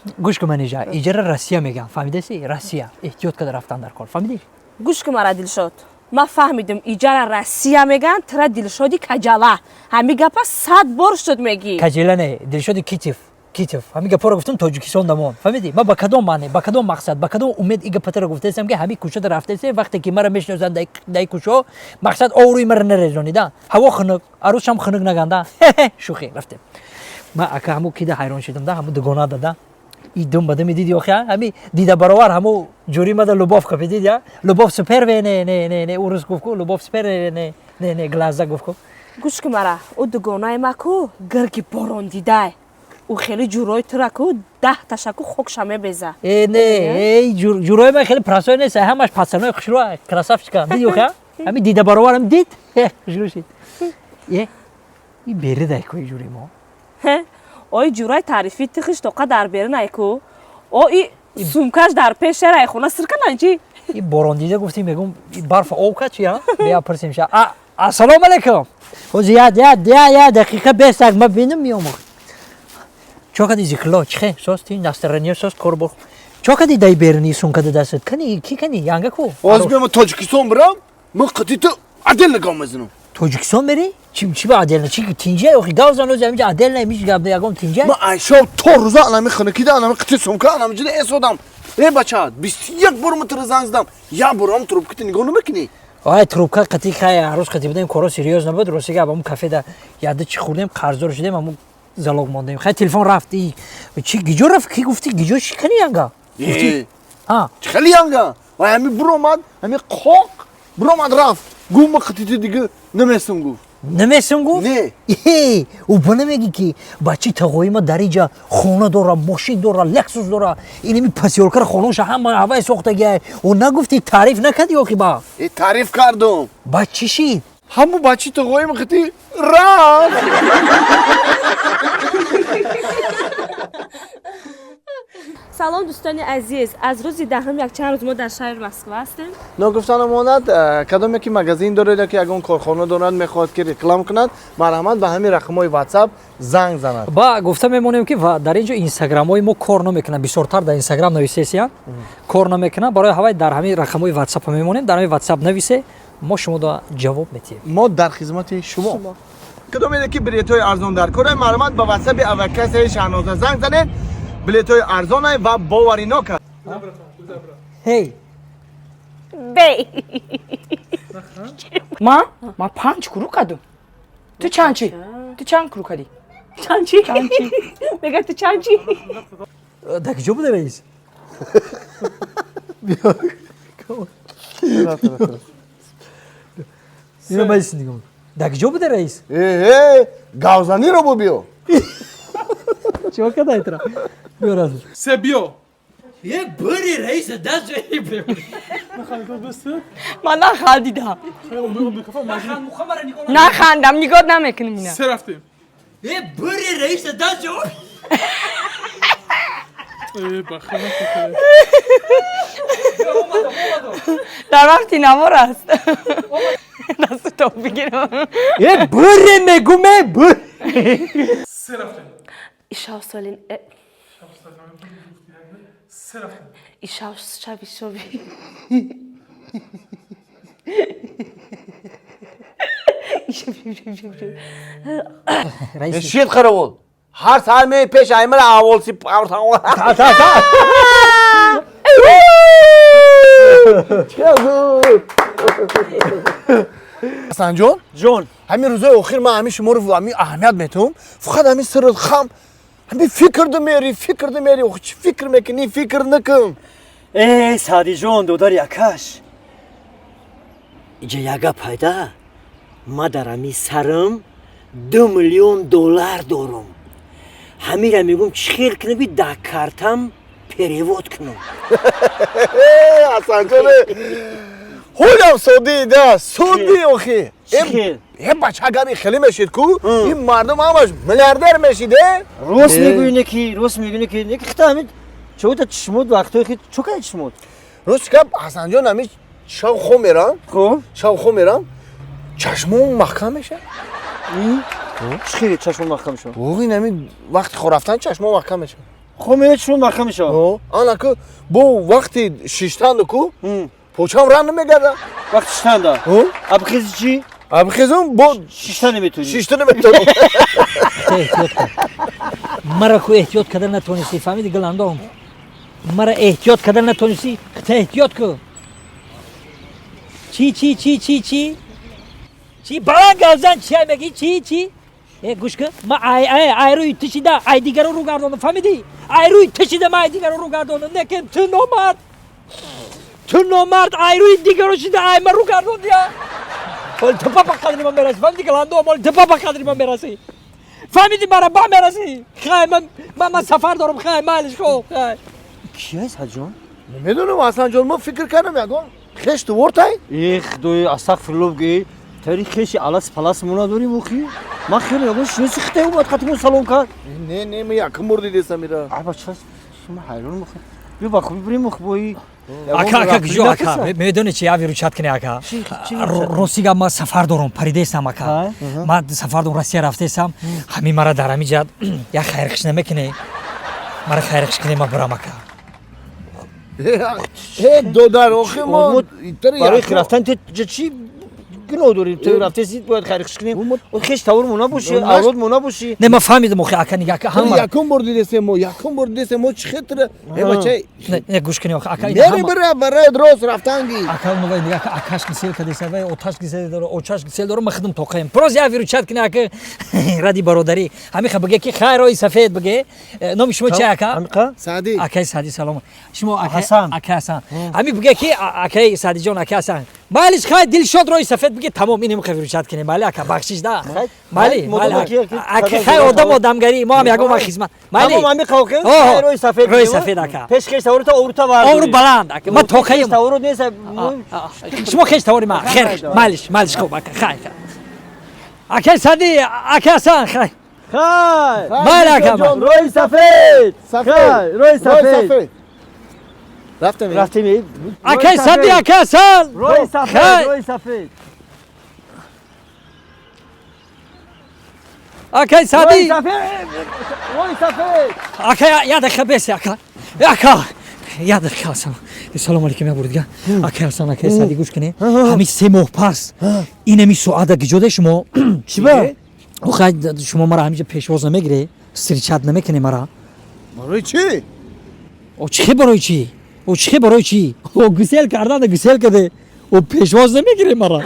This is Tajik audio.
Гӯш кун, манижа, иҷара Россия меган, фаҳмидаси? Россия. Эҳтиёт када рафтан дар кор, фаҳмидӣ? Гӯш кун мара, Дилшод, ман фаҳмидим, иҷара Россия меган, тира Дилшоди каҷала. Ҳами гапа 100 бор шуд мегӣ. Каҷела не, Дилшоди Китев, Китев. Ҳами гапоро гуфтам, Тоҷикистон дамон, фаҳмидӣ? Ман ба кадом маъне, ба кадом мақсад, ба кадом умед и гапатаро гуфтаистам, ки ҳами кӯчада рафтаистем, вақте ки мара мешиносанд дай кӯчаҳо, мақсад оврӯи мара нарезонида. Ҳаво хунук, арӯсшам хунук наганда. Шӯхӣ, рафтем. Ман ака ҳаму кида ҳайрон шудам да, ҳаму дугона дада. И дум ба думи диди охи, ҳами дида баровар ҳаму ҷури мада любовь капи дид, я? Любовь с первой, не, не, не, не, урус гуфт ку, любовь с первой, не, не, не, глаза гуфт ку. Гӯш кун мара, ӯ дугонаи ма ку гирги борон дидай. Ӯ хеле ҷурои тура ку 10 ташаку хокша мебеза. Э, не, эй, ҷурои ман хеле простой нест, ҳамаш пацанои хушрӯ, красавчика. Диди охи, ҳами дида баровар ҳам дид, хушрӯ шид. Е, и беридай ку ҷури мо. Ой, ҷураи таърифи тихиш тоқа дар беринай ку. О, и сумкаш дар пешерай хона сирканан чи? И борон дида гуфтим, мегум, и барфа об кад чи, а? Бия пурсим ша. А, ассалому алайкум. Ҳозир я дақиқа бесак ма бинам миём. Чо кади, зикло, чихе, сос ти настроение сос кор бо. Чо кади дай берини сумка да дастат? Кани, ки кани, янга ку? Ҳозир биём Тоҷикистон бирам, ман қити ту отдельно гап мезанам. Тоҷикистон мери? Чи ба отдельно? Чи тинҷа? Охи гав зан ози ҳаминҷа отдельно миш гап ягон тинҷа? Ман айшав то рӯза анами хунукида, анами қити сумка, анами ҷида эсодам. Э, бача, 21 бор ман туро занг задам, як борам трубката нигоҳ намекунӣ. Ай, трубка қати хай арӯз қати будем, коро серьёз набуд, рости гап, ҳамун кафеда яда чи хӯрдем, қарздор шудем, ҳамун залог мондем. Хай, телефон рафт. И чи гиҷо рафт? Ки гуфти гиҷо чи кани янга? Э, ҳа. Чӣ хели янга? Вай ҳами буромад, ҳами қоқ буромад рафт. Гуфт, ман қити ту дига намесам, гуфт. Намесам гуфт? Не. Э, ӯ ба намегӣ, ки бачи тағои ма дар иҷа хона дора, мошин дора, Лексус дора, инами посёлкара хонаша ҳама ҳавай сохтагиай. Ӯ нагуфти, таъриф накарди охи ба? Э, таъриф кардум. Ба чӣ шид? Ҳамун бачи тағоим қити рафт. Салом, дӯстони азиз, аз рӯзи 10 якчанд рӯз мо дар шаҳри Москва ҳастем. Ногуфта намонад, кадоме ки магазин доред ё ки ягон корхона дорад, мехоҳад ки реклам кунад, марҳамат, ба ҳамин рақамҳои WhatsApp занг занад. Ба гуфта мемонем, ки дар ин ҷо инстаграмҳои мо кор намекунанд, бисёртар дар инстаграм нависесиян, кор намекунанд. Барои ҳавай дар ҳамин рақамҳои WhatsApp мемонем, дар ҳамин WhatsApp нависе, мо шуморо ҷавоб метиҳем. Мо дар хизмати шумо. Кадоме ки билетҳои арзон дар кора, марҳамат, ба WhatsAppi авиакассаи Шаҳноза занг занед. Билетҳои арзонай ва боваринок. Ҳей. Бей. Ман панҷ круг кардум. Ту чанд чи? Ту чанд круг кардӣ? Чанд чи? Чанд чи? Мега, ту чанд чи? Дар куҷо буда, раис? Биё, ино маис нигоҳ, дар куҷо буда, раис? Э, гавзаниро бо биё. Чико кадай тра? Биё, раз. Се, биё. Е, бури раиса даст. Ман нахандидам. Нахандам, нигоҳ намекунем ина. Се, рафтем. Е, бури раиса даст. Э, бахе накун. Дар вақти навор аст. Дасту то бигирам. Е, бури мегуме, бур. Се, рафтем. Ишав солин э, Се, рафтем. Ишав шави шови. Раис. Шид қаравул. Ҳар саҳар меи пеш аймара аволси. Та та та. Ҳасанҷон. Ҷон. Ҳамин рӯзои охир ман ҳамин шуморо ҳамин аҳамият метавам, фақат ҳамин сиру хам, ҳамин фикр мери, фикр мери. Охи чӣ фикр мекунӣ? Фикр накун. Эй, Саъдиҷон, додари акаш, иҷа як гап пайда. Ма дар ҳами сарам 2 миллион доллар дорум. Ҳамира мегӯм, чӣ хел кунам, ки дар картам перевод кунам? Ҳасанҷон, ҳолам соддӣ да, соддӣ охи. Чӣ хел? Е, бача, агар ин хеле мешид ку, ин мардум ҳамаш миллиардер мешид, е. Рост мегӯӣ, неки рост мегӯӣ, неки неки хита ҳамин чота чишмот вақтҳои хи чо кади чишмот? Рости гап, Ҳасанҷон, ҳамин шав хом мерам. Хуб. Шав хом мерам, чашмом маҳкам мешавад. Чӣ хеле чашмон маҳкам шуд? Ин ҳамин вақти хоб рафтан чашмом маҳкам мешавад. Хоб мере чун маҳкам мешавад. Ана ку бо вақти шиштанду ку почам ран намегарда. Вақти шиштанда? Абхези чӣ? Абхезум бо шишта наметонӣ. Шишта наметонӣ. Эҳтиёт кун. Мара ку эҳтиёт карда натонистӣ, фаҳмиди, Гуландом? Мара эҳтиёт карда натонистӣ, хита эҳтиёт кун. Чӣ, чӣ, чӣ, чӣ, чӣ? Чӣ баланд гап зан, чӣ мегӣ? Чӣ, чӣ? Э, гӯш кун, ма ай ай ай рӯи ту шида, ай дигаро рӯ гардонам, фаҳмидӣ? Ай рӯи ту шида ма ай дигаро рӯ гардонам. Лекин ту номард. Ту номард, ай рӯи дигаро шида ай ма рӯ гардондия. Ҳол ту ба қадри ман мерасӣ, фаҳмидӣ, Гуландом? Ҳол ту ба қадри ман мерасӣ. Фаҳмидӣ, мара ба мерасӣ. Хай, ман сафар дорам, хай, майлиш, хоб, хай. Ки аст, Ҳаҷон? Намедонам, Ҳасанҷон, мо фикр кардам ягон хеш тувортай. Э, худои, астағфирулло бгӯ, тари хеши алас палас мо надорим охи. Ман хеле ягон шиноси хитай омад, қатимон салом кард. Не, не, ма якум бор дидесам ира. Аба, ча шумо ҳайрон мохи. Биё ба хубӣ бирем охи бои. Ака, ака, гӯ, ака, медонӣ чи, я выручать кунӣ, ака. Рости гап, ман сафар дорам, паридаестам, ака. Ман сафар дорам, Россия рафтаестам. Ҳамин мара дар ҳамин ҷа як хайрхиш намекунӣ? Мара хайрхиш кунӣ, ман бурам, ака. Э, додар, охи мо барои рафтан ту чӣ гуноҳ дорем? Ту рафтеси, бояд хайрхиш кунем? Хеш тавор мо набошӣ, авлод мо набошӣ. Не, ман фаҳмидам, охи, ака, нига, ака, ҳама якум бор дидесем мо, якум бор дидесем мо, чӣ хетра, э, бача. Не, гӯш кунӣ, охи, ака. Мери бира, барои рост рафтанги. Ака, унова нига, ака, акаш гисел кадеса, вай оташ гисел дора, очаш гисел дора, ман худам тоқаем. Просто я выручать кунӣ, ака, ради бародарӣ. Ҳамин ха биге ки хайр, роҳи сафед биге. Номи шумо чи, ака? Саъдӣ. Акаи Саъдӣ, салом. Шумо ака? Ҳасан. Ака Ҳасан. Ҳамин биге ки акаи Саъдиҷон, ака Ҳасан. Майлиш, хай, дилшод, роҳи сафед биге, тамом, инем ха выручать кунем. Майли, ака, бахшиш да. Майли, майли. Ака, хай, одам одамгарӣ, мо ҳам ягон вақт хизмат. Майли. Тамом, ҳамин қавқи роҳи сафед. Роҳи сафед, ака. Пеш хеш таворта овурта вар. Овру баланд, ака. Ман тоқаем. Таворот нест. Шумо хеш тавори ман. Хер, майлиш, майлиш, хуб, ака, хай. Акаи Саъдӣ, ака Ҳасан, хай. Хай. Майли, ака. Роҳи сафед. Сафед. Роҳи сафед. Рафтем. Рафтем. Акаи Саъдӣ, ака Ҳасан. Роҳи сафед, роҳи сафед. Акаи Саъдӣ. Роҳи сафед. Ака, як дақиқа бесе, ака. Ака. Як дақиқа, ассалом. Салом алейкум, як бор дига. Акаи Ҳасан, акаи Саъдӣ, гӯш кунед. Ҳамин 3 моҳ пас инами соата гиҷоде шумо. Чӣ ба? Охай, шумо мара ҳаминҷа пешвоз намегиред, встречать намекунед мара. Барои чӣ? О, чӣ хе барои чӣ? О, чӣ хе барои чӣ? О, гусел карданда гусел каде. О, пешвоз намегиред мара.